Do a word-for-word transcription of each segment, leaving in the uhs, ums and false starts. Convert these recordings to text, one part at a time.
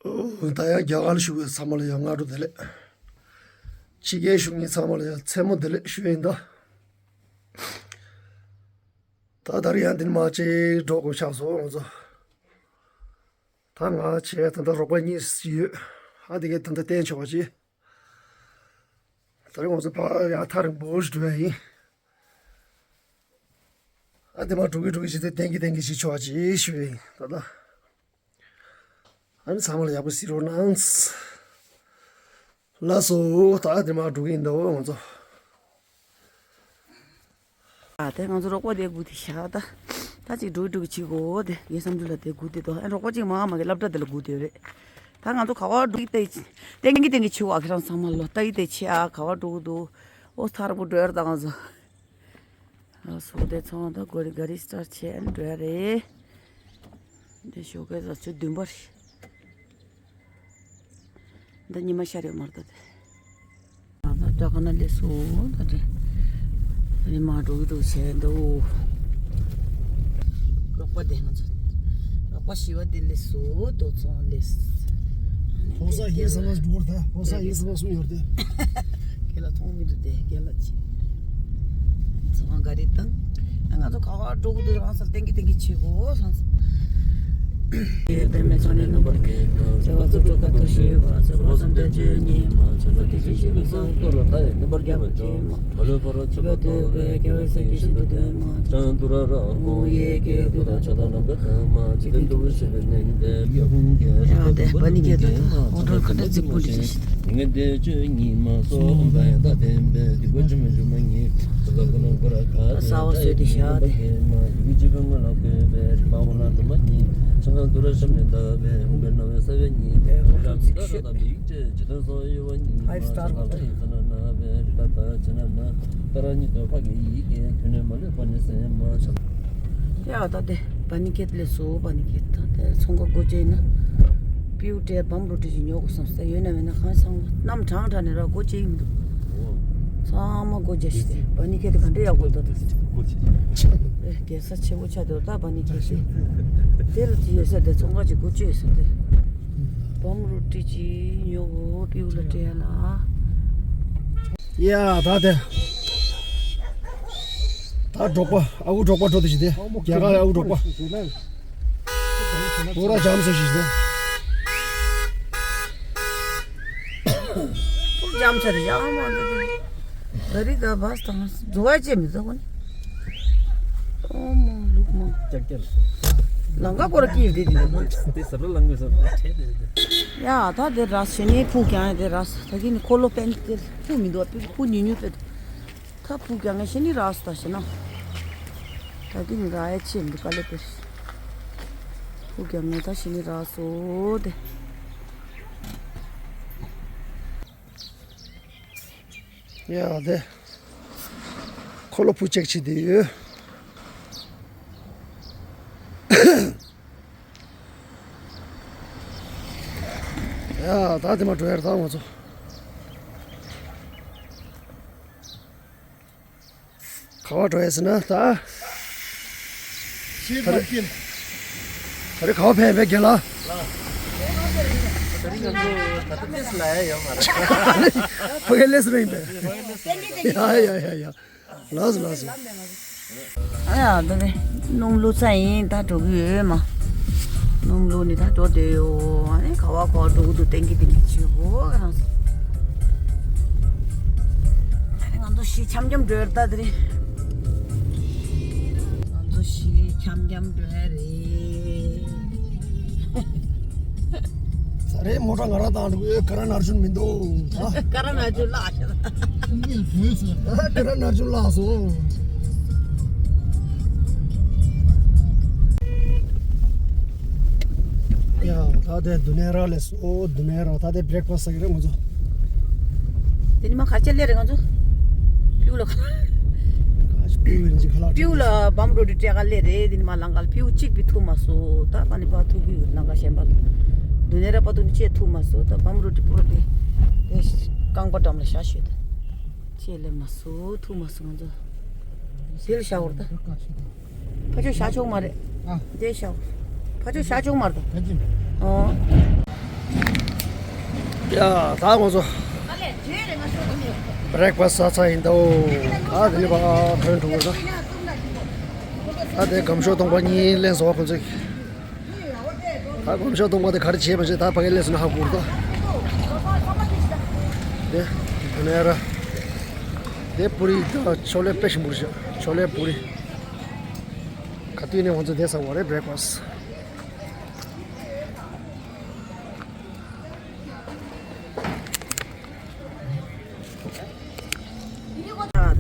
ད་ཡང་རྒྱ་གར་བཞུགས་པའི་ཚང་མ་ལ་ཡང་སྔ་དྲོ་བདེ་ལེགས། ཕྱི་རྒྱལ་བཞུགས་མཁན་ཚང་མ་ལ་ཡང་མཚན་མོ་བདེ་ལེགས་ཞུ་ཡིན་ད། ད་ད་རེས་ཡང་འདི་ནས་མར་ཅིག་འགྲོ་དགོས་ཆགས་སོང་ང་ཚོ། ད་ང་བྱས་ད་ལྟ་རོགས་པ་གཉིས་ཡོད། ཨ་དེ་གས་ད་ལྟ་བསྟན་ཆོག་པ་ཅིག་ད་རེས་ང་ཚོ་ཕར་ཡར་ཐག་རིང་པོ་ཞིག་འགྲོ་ཡ་ཡིན། ཨ་དེ་མར་འགྲོ་གི་འགྲོ་གི་བྱས་ཏེ་བསྟན་གི་བསྟན་གི་བྱེད་ཆོག་པ་ཅིག་ཞུ་ཡ་ཡིན་ད་ལྟ། ཨ་ནི་ཚང་མ་ལ་ཡག་པོ་གཟིགས་རོགས་གནང་། ལགས་སོ། ད་དེ་མར་འགྲོ་གི་ཡིན་ད་ང་ཚོ། ཨ་དེ་ང་ཚོ་རོགས་པ་དེ་སྒུག་བསྡད་ཤག་ད། ད་ཅིག་འགྲོ་གི་འགྲོ་གི་བྱེད་དགོས་དེ་ངའི་བསམ་ཚུལ་ལ་དེ་སྒུག་བསྡད་འདུག་ཨ་ནི་རོགས་པ་ཅིག་མ་མ་གི་སློབ་གྲྭ་དེ་ལ་སྒུག་བསྡད་ཡོད་རེད། ད་ང་ཚོ་ག་པར་འགྲོ་གི་ལྟ་ཡི་ཅིག་བསྟན་གི་བསྟན་གི་བྱེད་དགོས། ཨ་ཁྱེད་རང་ཚང་མ་ལོ་ལྟ་ཡི་དེ་བྱེད་ཨ། ག་པར་འགྲོ་གི་འདུག་ཨོ་ཐག་རིང་པོ་འགྲོ་ཡ་རེད་ད་ང་ཚོ། ཨ་སོ་དེ་ཚང་ད་ག་རེ་ག་རེ་སི་ཊར་བྱས་ཨ་ནི་འགྲོ་ཡ་རེད། འདི་ཞོགས་ཀས་ཟ་ཆུ་བདུན་པ་རེད། འདི་ཉི་མ་ཤར་ཡོད་མ་རེད་ད་དེ། ད་ད་ག་ན་སླེབས་སོང་ད་དེ། ཉི་མ་འགྲོ་གི་འགྲོ་བྱས་འདུག་རོགས་པ་དེ་ང་ཚོ། རོགས་པ་བཞི་པ་དེ་སླེབས་སོང་། རྡོ་ཚོང་སླེབས། ཕོ་གསར་ཡིན་བསམ་ན་འགྲོ་བར་ད་ཕོ་གསར་ཡིན་བསམ་ན་སུ་ཡོད་དེ། ཁྱེད་ལ་མཐོང་མི་འདུག་དེ་རྒན་ལགས་ཀྱིས། ཚང་མ་ག་རེ་བཏང་། ང་ཚོ་ག་པར་འགྲོ་གི་འདུག་རང་སར་ཏན་གི་ཏན་གི་བྱེད་དགོས་སང་སང་། དེ་མེད་ཚོ་ནས་ནམ་བར་གྱི་བྱ་བ་ཚོ་འགྲོ་ཁ་ཐུག་ཤེས་པ་ཚོ་བ་སང་དེ་བརྗོད་ཉིན་མ་ཚོ་བ་དེ་བཞིན་ཤེས་པ་སང་ཏོ་ལ་ད་ཡི་ནམ་བར་གྱི་བ་བརྗོད་མ་བ་ལོ་བ་རོ་ཚོ་བ་ཏོ་བའི་རྒྱལ་བའི་སེང་གེ་ཤིན་ཏུ་དོན་མ་ཅང་ཏུ་ར་ར་ཧོ་ཡེ་གེ་ཏུ་ར་ཆོ་ད་ནམ་བར་ག་མ་ཚིག་དོན་དུ་བ་ཤེས་པའི་ནན་ཏེ་ཡ་ཧུང་གེ་ཡ་དེ་བ་ནི་གེ་ཏུ་ད་འོ་འགྲོ་ཁ་ཐུག་ཚིག་པོ་འདི་ཅི་ཞིག་ངས་བཟླས་བརྗོད་ཉིན་མ་སོགས་འོང་དང་ཡང་དག་ལྡན་པའི་སྡིག་པ་ཆེན་པོ་སྒྱུ་མ་ཉིད། གསར་པ་བཟོས་ཏེ་བཞག་སྟེ། སྡིག་པའི་སྤྱི་དཔལ་མངོན་ལ་བཀོད་པའི་རིག་པ་འོ་ལ་སྒྲོན་མ་ཉིད། ཆང་ཁང་དུ་ར་ཞབས་ནས་བཏབ་པའི་ཧུང་པའི་སྣང་བའི་ས་བོན་ཉིད། རིག་པ་མི་རྟག་ར་དང་མི་ཡུལ་ཅན་ཇི་ལྟར་སོགས་དབྱེ་བ་ཉིད་མ། ཕའིབ་སི་ཊར་ཆགས་ལ་ཡིན་ས་ན་སྣང་བའི་རི་ལ་དག་ཅི་ན་ན། ཏཱ་ར་ཉིད་དུ་ཕ་གི་ཡིད་ཀྱི་དུས་ནས་མ་ལུས་པ་ནི་སེམས་མ་ཆགས། ཡ་ད་དེ་བ་ནི་ཁེད་ལས་སོ་བ་ནི་ཁེད་ད་དེ་ཚོང་ཁ་སྒོ་ཕྱེ་ན། པིའུ་ཏྲེ་བམ་རོ་ཏྲི་ཅི་ཉོ་དགོས་བསམ་སྟེ་ཡོད་ན་མེད་ན་གང་སང་གནམ་གྲང་གྲང་ནས་ར་སྒོ་ཕྱེ་ཡིན་འདུག་ཚང་མ་སྒོ་རྒྱག་ཤི་དེ་བ་ནི་ཁེད་དེ་ག་འདྲ་ཡག་པོ་འདུག་ད་དེ་རྒྱལ་ས་ཆེན་པོ་ཆགས་འདུག་ད་བ་ནི་ཁེད་དེ་དེ་ལ་དེ་ཡོད་ས་དེ་ཚོང་ཁ་ཅིག་སྒོ་ཕྱེ་ཡོད་ས་དེ་བམ་རོ་ཏྲི་ཅི་ཉོ་དགོས་པིའུ་ལ་སྤྲད་ལ། ཡ་ད་དེ། ད་འབྲོག་པ་ཨ་ཁུ་འབྲོག་པ་འགྲོ་དེ་ཞིག་དེ་རྒྱ་གར་ཨ་ཁུ་འབྲོག་པ། ཨོ་ར་འཇམ་སོ་ཞིག་དེ། ཕུག་འཇམ་ཚར་ཡ་མ་འདུག་དེ། ད་རི་ད་བས་དང་འཛུ་བ་ཅེ་མི་ཟ་གོ་ནི། ཨོ་མ་ལུག་མ། ལང་ཀ་སྐོར་གྱིས་དེ་དེ། དེ་ཟབ་ལ་ལང་ཀ་ཟབ། ཡ་ད་དེ་ར་ཞེ་ནི་ཕུག་ཀྱང་དེ་ར་ད་གི་ནི་ཁོ་ལོ་པན་དེ་ཕུག་མི་འདུག་ཕུག་ཉུ་ཉུ་པེ། ད་ཕུག་ཀྱང་ངས་ཤེས་ནི་རག་སོང་ད་ཞེ་ན། ད་གི་ནི་རག་ཡ་ཆེ་འདི་དཀའ་ལས་དཔེར། ཕུག་ཀྱང་ངས་ད་ཤེས་ནི་རག་སོང་དེ། ཡ་དེ། ཁོ་ལོ་ཕུག་ཅེག་བྱེད་དེ་ཡོད། ཡ་ད་དེ་མ་འགྲོ་ཡར་ད་ང་ཚོ། ག་པར་འགྲོ་ཡ་ཟེར་ན་ད། ཤེས་པར་སྐྱེལ། ད་རེས་ག་པར་ཕེབས་པའི་རྒན་ལགས། ད་རེས་ང་ཚོ་ད་ལྟ་ལས་སུ་ལ་ཡ་ཡོད་མ་རེད། ཕ་གི་ལས་སུ་རེད་ཡིན་པས། ཡ་ཡ་ཡ་ཡ། ལགས་སོ་ལགས་སོ། ཨ་ཡ་ད་ནི་སྣུམ་བླུགས་ཚར་ཡིན། ད་འགྲོ་གི་ཡོད་མ། སྣུམ་བླུགས་ནི་ད་འགྲོ་བསྡད་ཡོད། ཨ་ནི་ག་བ་ག་བ་འགྲོ་གི་འདུག་ཏན་གི་ཏན་གི་བྱེད་དགོས་རང་སོ། ཨ་ནི་ང་ཚོ་ཤི་འཆམ་འཆམ་འགྲོ་ཡོད་ད་དེ་རིང་། ང་ཚོ་ཤི་འཆམ་འཆམ་འགྲོ་ཡ་རེད། ད་རེས་མོ་ཊ་ང་རང་བཏང་འདུག་ཨེ་ཀ་ར་ནར་ཇུན་མི་འདུག་ཨ། ཀ་ར་ནར་ཇུན་ལགས་ཤག་ཨ་ཀ་ར་ནར་ཇུན་ལགས་སོ། ཡ་ད་དེ་དུ་ནས་ར་ལས་སོ་དུ་ནས་ར་ད་དེ་བྷི་རེག་ཕ་སི་ཟ་གི་རེད་ང་ཚོ། དེ་ནི་མ་ག་ཅི་ལས་རེད་ང་ཚོ། པིའུ་ལ། ཁ་ཅིག་པིའུ་ཡིན་ཅིག་ཁ་ལག་པིའུ་ལ་བམ་རོ་ཏི་སྤྲད་ག་སླེབས་རེད། དེ་ནི་མ་ལང་ཀ་ལ་པིའུ་གཅིག་པི་ཐུག་མ་སོང་། ད་པ་ནི་པ་ཐུག་གི་ཡོད་ལང་ཀ་གཞན་པ་ལ། དུ་ནས་ར་པ་དུ་ནི་ཅེ་ཐུག་མ་སོང་། ད་བམ་རོ་ཏི་པུ་ར་པེ། དེ་རྐང་པ་འགྲམ་ལ་བཞག་ཤོད་ད། ཅེ་སླེབས་མ་སོང་ཐུག་མ་སོང་ང་ཚོ། དེ་ལ་བཞག་འོར་ད། ཕ་ཆོས་བཞག་ཆོག་མ་རེད། ཨ། དེ་བཞག་ཕ་ཆོས་བཞག་ཆོག་མ་རེད་ད། ཨོ། ཡ། ད་ང་ཚོ་བྷི་རེག་ཕ་སི་ཟ་ཚར་ཡིན་ད། ཨོ། ད་དེ་ནས་ཕར་ཐོན་འགྲོ་དགོས་ད། ད་དེ་སྒམ་ཤོག་སྟོང་པ་གཉིས་ལེན་སོང་བ་ཁོང་ཚོས། ད་སྒམ་ཤོག་སྟོང་པ་དེ་ག་རེ་བྱས་པ་བྱས། ད་ཕ་གིར་སླེབས་སོང་ན་ཧ་གོ་རེད་ད། དེ་དེ་ནས་ར། དེ་པུ་རི་དང་ཆོ་ལེ་དཔེ་ཞིམ་པོ་རེད་ཤག་ཆོ་ལེ་པུ་རི། ག་དུས་ནས་ང་ཚོ་དེ་ཟ་བ་རེད། བྷི་རེག་ཕ་སི།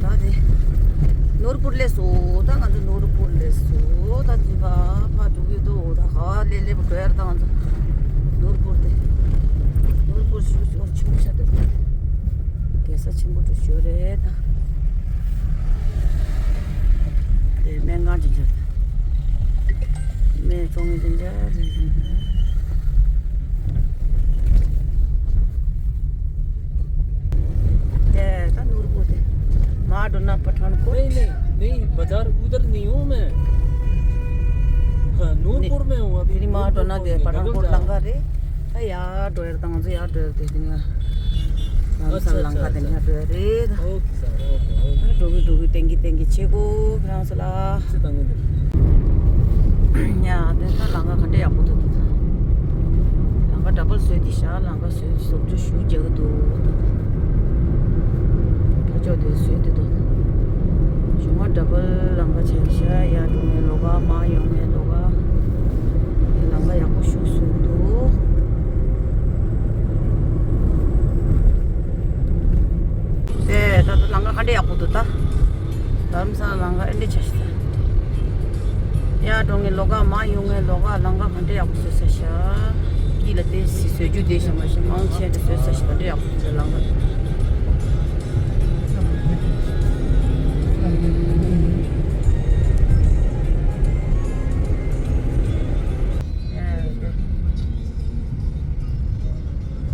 ད་དེ་ནོར་བུར་སླེབས་སོང་། ད་ང་ཚོ་ནོར་བུར་སླེབས་སོང་། ད་འཛུལ་ཕར་ཕར་འགྲོ་གི་འདུག་ད་ག་ལེ་ལེ་བ་འགྲོ་ཡར། ད་ང་ཚོ་ནོར་བུར་དེ། ནོར་བུར་ཞུ་ཞོར་ཆུ་ཤ་དེ་རྒྱལ་ས་ཆེན་པོ་འགྲོ་ཞོར་རེད་ད། དེ་སྨན་ཁང་ཅིག་ཆགས། སྨན་བཙོང་མཁན་ཅིག་ཆགས། དེ་ད་ནོར་བུ་དེ་མར་འགྲོ་ན་པ་ཐོན་ཁོ། नहीं, नहीं, नहीं, बाजार उधर नहीं हूँ मैं। हाँ, नूरपुर में हूँ अभी। དེ་ནི་མར་འགྲོ་ན་དེ་པ་ཐོན་ཁོ་ལམ་ཁ་རེད། ད་ཡར་འགྲོ་ཡར་ད་ང་ཚོ་ཡར་འགྲོ་ཡར་དེ་དེ་ནི། ལམ་སང་ལམ་ཁ་དེ་ནས་འགྲོ་ཡ་རེད། ཨོ་ཁེ་སར། ཨོ་ཁེ། ཨོ་ཁེ། འགྲོ་གི་འགྲོ་གི་ཏན་གི་ཏན་གི་བྱེད་དགོས་ཁྱེད་རང་ཚོ་ལ། ཅི་བཏང་གི་འདུག་ཡ་དེ་ད་ལམ་ཁ་ག་འདྲ་ཡག་པོ་འདུག་ད་ལམ་ཁ་ཌབ་བལ་བཟོས་ཏེ་ཤག་ལམ་ཁ་བཟོས་ཏེ་བཟོ་བཅོས་ཞུ་རྒྱག་གི་འདུག་ད་ཕ་ཕྱོགས་དེ་བཟོས་ཏེ་འདུག་གཞུང་མ་ཌབ་བལ་ལམ་ཁ་བྱས་ཤག་ཡར་འགྲོ་མཁན་ལོགས་ཀ་མར་ཡོང་མཁན་ལོགས་ཀ་ལམ་ཁ་ཡག་པོ་ཞིག་བཟོས་འདུག་དེ་ད་ལྟ་ལམ་ཁ་ག་འདྲ་ཡག་པོ་འདུག་ད། རྡ་རམ་ས་ལ་ལམ་ཁ་ཨེ་འདྲ་ཆགས་ཤག་ད། ཡར་འགྲོ་མཁན་ལོགས་ཀ་མར་ཡོང་མཁན་ལོགས་ཀ་ལམ་ཁ་ག་འདྲ་ཡག་པོ་བཟོས་ཤག་དཀྱིལ་ལ་དེ་བཟོ་རྒྱུ་དེ་ཤ་མ་ཤ་མང་ཆེ་འདྲ་བཟོས་ཤག་ག་འདྲ་ཡག་པོ་བཟོས་ལམ་ཁ།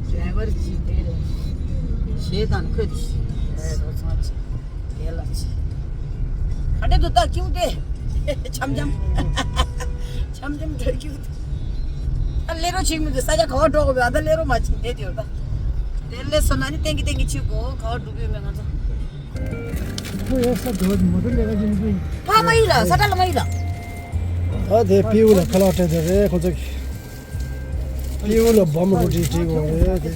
ཌ་རའི་ཝར་གྱིས་དེ་རེད། གཞས་དང་ཁོས་དེ་ཞིག་རེད། རོ་ཚང་ཆེ། རྒན་ལགས་ཆེ། ག་འདྲ་འདུག་ད་ཁྱེའུ་དེ། འཆམ་འཆམ། འཆམ་འཆམ་འདྲ་ཁྱེའུ་དེ། ད་སླེབས་རོགས་བྱེད་མི་འདུག་ས་ཆ་ག་བ་འགྲོ་དགོས་པས། ཨ་ད་སླེབས་རོགས་མ་བྱེད་བསྡད་ཡོད་ད། དེ་སླེབས་སོང་ན་ནི་ཏན་གི་ཏན་གི་བྱེད་དགོས། ག་བ་འགྲོ་གི་ཡོད་མེད་ང་ཚོ། ཁོ་ཡ་ས་འགྲོ་མོ་ཊ་ལས་ཀ་བྱེད་མི་འདུག་ཕ་མ་ཡིན་ལ་ས་ཁྲ་ལ་མ་ཡིན་ལ། ད་དེ་པིའུ་ལ་ཁ་ལག་སྤྲད་དེ་རེད་ཁོ་ཚོ་གིས། པིའུ་ལ་བམ་རོ་ཏི་སྤྲད་དགོས་རེད་དེ།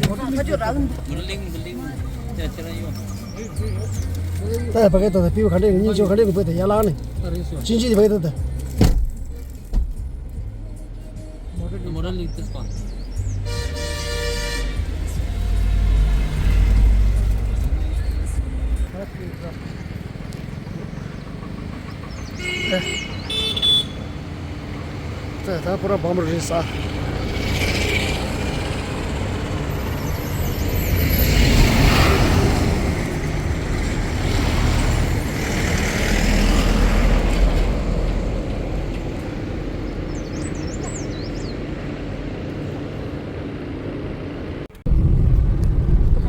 ད་ཕ་གི་ད་ད་པིའུ་ག་འདྲས་ཉིན་ཆོ་ག་འདྲས་གི་བུ་དེ་ཡ་ལག་ནི། ཅིན་ཅི་དེ་ཕ་གི་ད་ད། ད་ད་པུ་ར་བམ་རི་ས།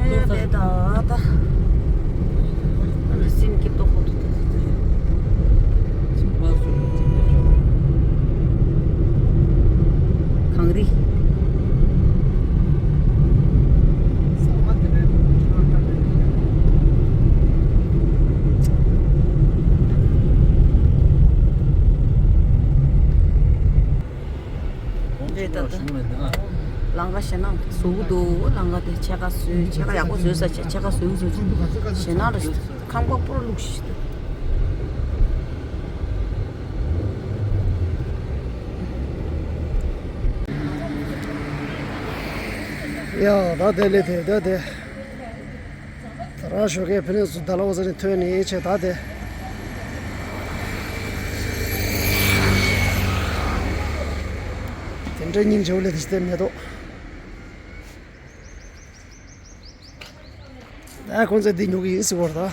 ཨེ་དེ་ད་ད། ཨ་ལ་སིན་ཀི་ཏོག་ཏོག་ཏོག་ཏོག་ཏོག་གངས་རི། རེད་ད་ད། ལམ་ཁ་ཞེད་སྣང་བཟོ་གི་འདུག་ལམ་ཁ་དེ་ཕྱེད་ཀ་བཟོས། ཕྱེད་ཀ་ཡག་པོ་བཟོས་ས་བྱས། ཕྱེད་ཀ་བཟོས་བཟོས་བཟོས་ཞེད་སྣང་རེད། ཁང་པ་སྤོ་ར་བླུགས་ཤིག་ད། ཡ་ད་དེ་ལས་དེ་ད་དེ། ད་རང་ཞོགས་ཀས་ཕི་ནས་སུ་ད་ལོ་ཟེར་ནས་ཐོན་ནས་ཆེ་ད་དེ། དེ་འདྲའི་སྙིང་རྗེ་བོ་ལས་དེ་ཞིག་དེ་མེད་དོ། ད་ཁོང་ཚོས་འདི་ཉོ་གི་ཡིན་ཟེར་བ་རེད་ད།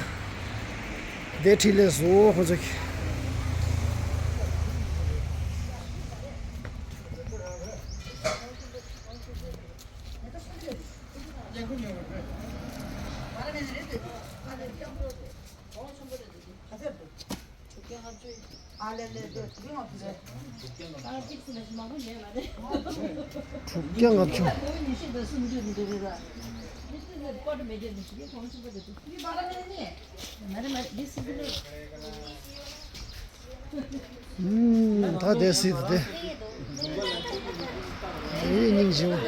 དེ་ཁྲིད་ལས་བཟོ་ཁོང་ཚོས། དྲུག་བརྒྱ་ལྔ་བཅུ། དྲུག་བརྒྱ་ལྔ་བཅུ། ད་དེ་སྲིད་དེ། དེ་སྙིང་རྗེ་བོ།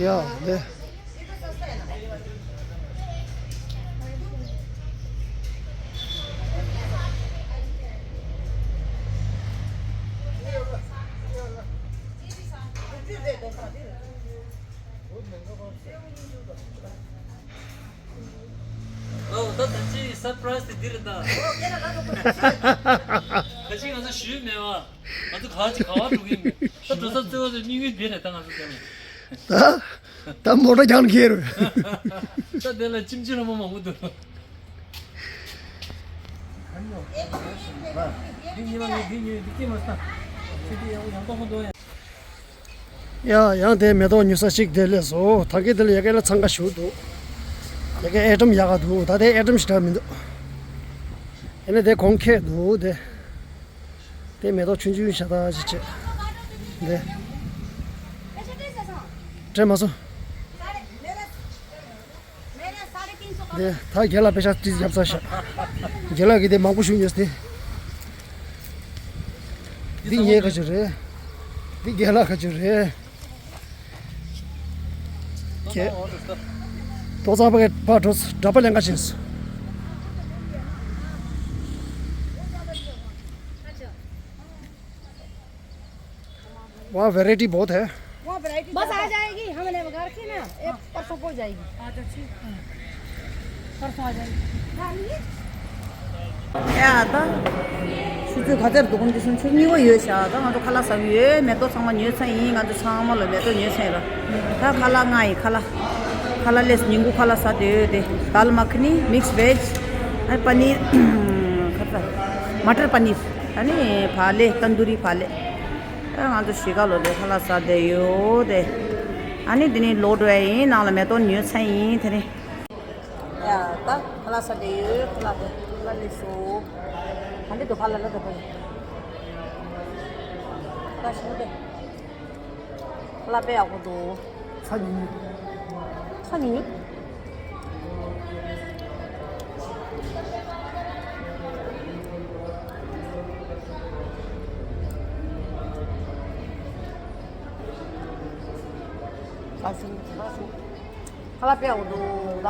ཡ་ལེ། ཨོ། ད་ད་ཅི་སར་པ་རའི་ཛི་དེ་འདི་རེད་ད། ད་ཅི་ང་ཚོ་ཞུས་མེད་བ། ང་ཚོ་ག་ཅི་ག་བ་འགྲོ་གི་ཡིན། ད་འགྲོ་ས་རྩེ་བ་ཚོ་སྙིང་དབུས་འདི་རེད་ད་ང་ཚོ་དེ་ནས། ད་ད་མོ་ཊ་རྒྱག་ནི་ཁེལ་རེད། ད་དེ་ལ་ཁྱིམ་ཆེ་ལ་མོ་མང་པོ་འདུག་འདི་གཉིས་ལ་ངས་འདི་ཉོས་འདི་སྐྱེས་མ་སོང་། ཚེ་འདི་ཡང་ཡང་ཏོག་ཧོན་ཏོ་ཡང་། ཡ། ཡང་དེ་མེ་ཏོག་ཉོ་ས་གཅིག་དེ་སླེབས་སོང་། ད་གིན་དེ་ལ་ཡ་གི་ལ་འཚང་ཁ་ཞུགས་འདུག་ཡ་གི་ཨེ་ཊམ་ཡག་ག་འདུག་ད་དེ་ཨེ་ཊམ་ཞེ་དྲག་མི་འདུག་ཨེ་ནས་དེ་གོང་ཁེ་འདུག་དེ་དེ་མེ་ཏོག་ཆུང་ཆུང་ཞེ་དྲག་ཅིག་བྱས། དེ་སྤྲད་མ་སོང་། དེ་ད་རྒན་ལགས་པེ་ཤ་ཏིས་བརྒྱབ་ཚར་ཤག་རྒན་ལགས་ཀྱིས་དེ་མང་པོ་ཞུ་ཉོས་ཏེ། འདི་ངའི་ཁ་ཆུ་རེད། འདི་རྒན་ལགས་ཁ་ཆུ་རེད། ཁྱེད། ཏོག་ཙམ་ཕ་གི་ཕར་འགྲོ། འདྲ་པར་ལེན་ག་ཕྱིན་སོང་། वहाँ वैरायटी बहुत है। वहाँ वैरायटी बस आ जाएगी, हमने घर की ना, एक परसों पहुँच जाएगी। अच्छा, ठीक है। परसों आ जाएगी। ཡ་ད། ཆུ་ཚོད་ག་ཚོད་འདུག་གམ་དེ་སོང་ཆུ་གཉིས་པ་ཡོད་ཤག་ད་ང་ཚོ་ཁ་ལག་ཟ་གི་ཡོད། མེ་ཏོག་ཚང་མ་ཉོས་ཚར་ཡིན། ང་ཚོ་ཚང་མ་ལ་མེ་ཏོག་ཉོས་ཚར་ཡིན་ར། ད་ཁ་ལག་ང་ཡི་ཁ་ལག་ཁ་ལག་ལས་ཉིན་གུང་ཁ་ལག་ཟ་དེ་ཡོད་དེ། दाल मखनी, मिक्स वेज, ཨ་पनीर, ཁ་ཚ། मटर पनीर, ཨ་ནི་ཕག་ལེབ། तंदूरी ཕག་ལེབ། ཨ་ང་ཚོ་གཞིས་ཀ་ལོ་དེ་ཁ་ལག་ཟ་དེ་ཡོད་དེ། ཨ་ནི་དེ་ནས་ལོག་འགྲོ་ཡ་ཡིན། ནང་ལ་མེ་ཏོག་ཉོས་ཚར་ཡིན་དེ་ནས། ཡ་ད་ཁ་ལག་ཟ་དེ་ཡོད། ཁ་ལག་དེ་ཁ་ལག་ལས་སོ། ཨ་ནི་དུ་ཁ་ལག་ལ་དུ་ཁ་ལག་ད་ཤི་མོ་དེ། ལ་དཔེ་ཡག་པོ་འདུག་ཚ་ཉུང་ཉུང་། ཚ་ཉུང་ཉུང་། ཁ་ལག་དཔེ་ཡག་པོ་འདུག་ད།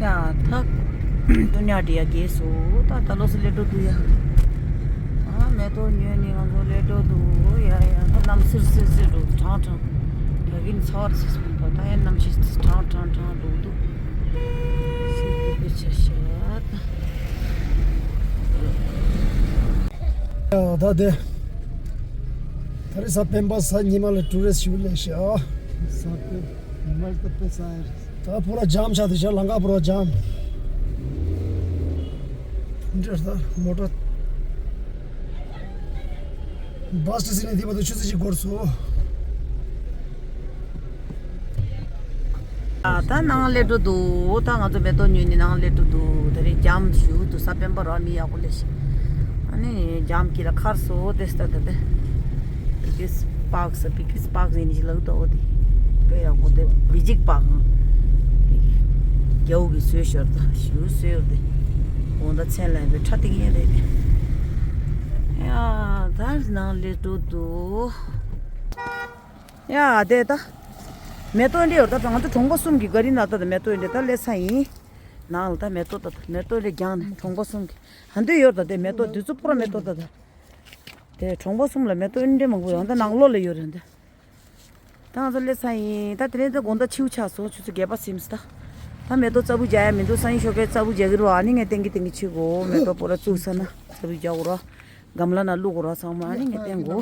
ཡ་ཐག་དུ་ཉག་འདྲི་ཡ་རྒྱས་སོ། ད་ད་ལོ་སི་ལེ་འགྲོ་འདུག་ཡ། ཨ་མེ་ཏོག་ཉོས་ནི་ང་ཚོ་ལེ་འགྲོ་འདུག་ཡ། ཡ་ད་གནམ་སིར་སིར་སིར་འགྲོ་གྲང་གྲང་། ད་གིན་ཚ་བར་སིར་སིར་འགྲོ། ད་ཡ་གནམ་གཤིས་གྲང་གྲང་གྲང་འགྲོ་འདུག་ཤུགས་པོ་ཆེ་ཤག་ད་དེ། ད་རེས་གཟའ་སྤེན་པ་གཟའ་ཉི་མ་ལ་ཊུ་རི་སི་ཊི་ཞིག་སླེབས་ཤག་གཟའ་སྤེན་ཉི་མ་ད་དཔེ་ས་ཡ་རེད། ད་པུ་ར་ཇམ་ཆགས་དེ་ཤག་ལམ་ཁ་པུ་ར་ཇམ། འདྲེ་ད་མོ་ཊ། བྷ་སི་ཊི་སི་ནས་འདི་བར་དུ་ཆུ་ཚོད་གཅིག་འགོར་སོང་། ད་ནང་སླེབས་འགྲོ་འདུག་ད་ང་ཚོ་མེ་ཏོག་ཉོས་ནས་ནང་སླེབས་འགྲོ་འདུག་ད་རེས་འཇམ་ཞུ་འདུག་གཟའ་སྤེན་པ་ར་མི་ཡག་པོ་སླེབས་ཤག་ཨ་ནི་འཇམ་གྱི་ལ་ཁར་སོ་དེ་སྟ་ད་དེ། བི་ཀིས་པག་ས་བི་ཀིས་པག་ཟེར་ནི་ཞིག་ལག་ཏོ་དེ། དཔེ་ཡག་པོ་དེ་བི་ཇིག་པག་རྒྱའུ་གི་སོས་ཤོར་ད་ཞུ་སོས་དེ། འོ་ད་མཚན་ལ་བའི་ཁྲ་ཏིག་ཡིན་རེད། ཡ་ད་ནང་སླེབས་འགྲོ་འདུག་ཡ་དེ་ད། མེ་ཏོག་འདི་ཡོད་ད། ང་ཚོ་གྲོང་པ་གསུམ་གྱི་ག་རི་ན་ད་ད་མེ་ཏོག་འདི་ད་སླེབས་ས་ཡིན། ནང་ལ་ད་མེ་ཏོག་ད་ད་མེ་ཏོག་ལས་རྒྱང་ནས་གྲོང་པ་གསུམ་གྱི་ཧ་འདོད་ཡོད་ད། དེ་མེ་ཏོག་འདི་ཚོ་པུ་ར་མེ་ཏོག་ད་ད། དེ་གྲོང་པ་གསུམ་ལ་མེ་ཏོག་ཨིན་འདྲེ་མང་པོ་ཡོད་ད། ནང་ལོགས་ལ་ཡོད་རེད་འདི། ད་ང་ཚོ་སླེབས་ས་ཡིན། ད་དེ་རིང་ད་དགོང་དག་ཕྱིའུ་ཆགས་སོང་། ཆུ་ཚོད་བརྒྱད་པ་ཟིན་སོང་ད། ད་མེ་ཏོག་རྩ་བུ་རྒྱག་ཡ་མི་འདུག་སང་ཉིན་ཞོགས་ཀས་རྩ་བུ་རྒྱག་གི་རེད་བ། ཨ་ནི་ངས་བསྟན་གི་བསྟན་གི་ཕྱིར་གོ། མེ་ཏོག་པུ་ར་བཙུགས་ས་ན་རྩ་བུ་རྒྱག་དགོས་ར། གམ་ལ་ན་བླུག་དགོས་ར་ཚང་མ། ཨ་ནི་ངས་བསྟན་གོ།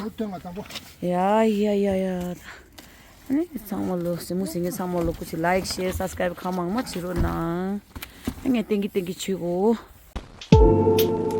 ཡ་ཡ་ཡ་ཡ། ཨ་ནི་ཚང་མ་ལོ་གཟིགས་མོ་གཟིགས་མཁན་ཚང་མ་ལོ་སྐུ་མཁྱེན། ལའིག་ཤེར་སབ་སི་ཀ་རའིབ་གང་མང་མང་བྱེད་རོགས་གནང་། ཨ་ངས་བསྟན་གི་བསྟན་གི་ཕྱིར་གོ།